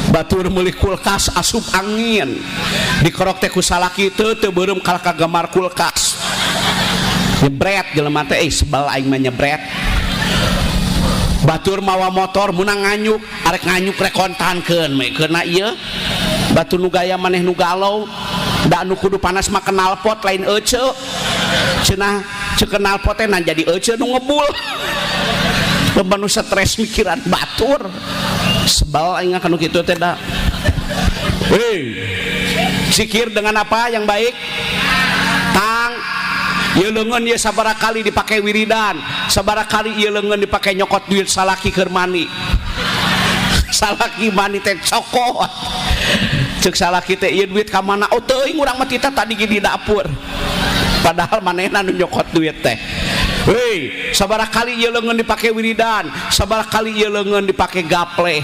Batur meuli kulkas asup angin, dikerok teh ku salaki, teu teu beureum kalah ka gambar kulkas. Nyebret jelema teh, eh, sebel aing mah nyebret. Batur mawa motor menang nganyuk, arek nganyuk rek kontankeun we keuna ieu. Batur nu gaya maneh nu galau da, nu kudu panas mah knalpot, lain ece. Cenah ceuk knalpot teh nah jadi ece nu ngebul. Loba nu stres mikiran batur. Sebel aing kanu kitu teh da. Hei, zikir dengan apa yang baik? Tang ieu leungeun ieu sabaraha kali dipake wiridan, sabaraha kali ieu leungeun dipake nyokot duit salaki keur mani. Salaki mani teh cokot. Ceuk salaki teh, "Ieu duit ka mana?" "Oh, teuing, urang mah tita tadi di dapur." Padahal manehna nu nyokot duit teh. Hei, sabaraha kali ieu leungeun dipake wiridan, sabaraha kali ieu leungeun dipake gaple.